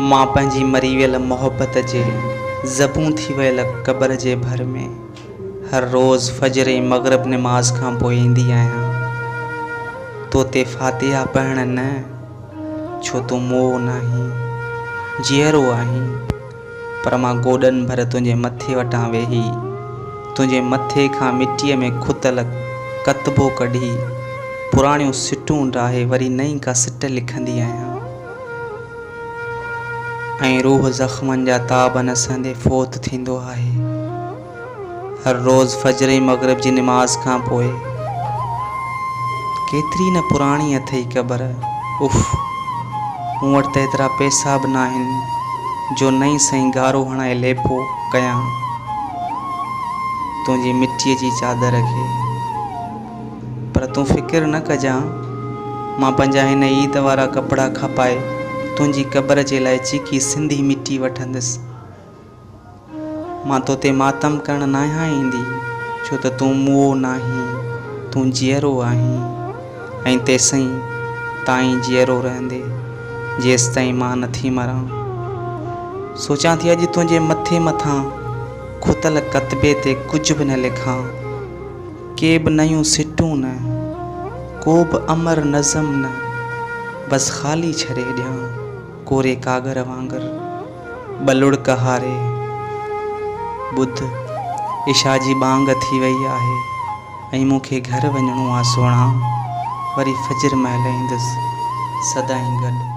مان پنهنجي مري ويل محبت جي زبون ٿي ويل قبر جي ڀر ۾ هر روز فجر ۽ مغرب نماز کان پوء ايندي آهيان. تو تي فاتحه پڙهڻ نه، ڇو تون موئو ناهين، جيئرو آهين. پر مان گوڏن ڀر تنهنجي مٿي وٽان ويهي، تنهنجي مٿي کان مٽيء ۾ کتل ڪتبو ڪڍي، پراڻيون سٽون ڊاهي وري نئين ڪا سٽ لکندي آهيان. ۽ روح زخمن جا تاب نه سهندي فوت ٿيندو آهي. هر روز فجر ۽ مغرب جي نماز کان پوء. ڪيتري نه پراڻي اٿئي قبر. اف! مون وٽ ته ايترا پئسا به ناهن جو نئين سئين گارو هڻائي ليپو ڪيان تنهنجي مٽيء جي چادر کي. پر تون فڪر نه ڪجان، مان پنهنجا هن عيد وارا ڪپڙا کپائي تنهنجي قبر جي لاء چيڪي سنڌي مٽي وٺندس. مان توتي ماتم ڪرڻ ناهيان ايندي، ڇو ته تون موئو ناهين، تون جيئرو آهين ۽ تيسين تائين جيئرو رهندين، جيستائين مان نٿي مران. سوچان ٿي اڄ تنهنجي مٿي مٿان کتل ڪتبي تي ڪجهه به نه لکان، ڪي به نيون سٽون نه، ڪو به امر نظم نه، بس خالي ڇڏي ڏيان ڪوري ڪاڳر وانگر. ٻه لڙڪ هاري، ٻڌ، عشاء جي ٻانگ ٿي وئي آهي ۽ مون کي گهر وڃڻو آ سهڻا، وري فجر مهل ايندس، سدائين گڏ.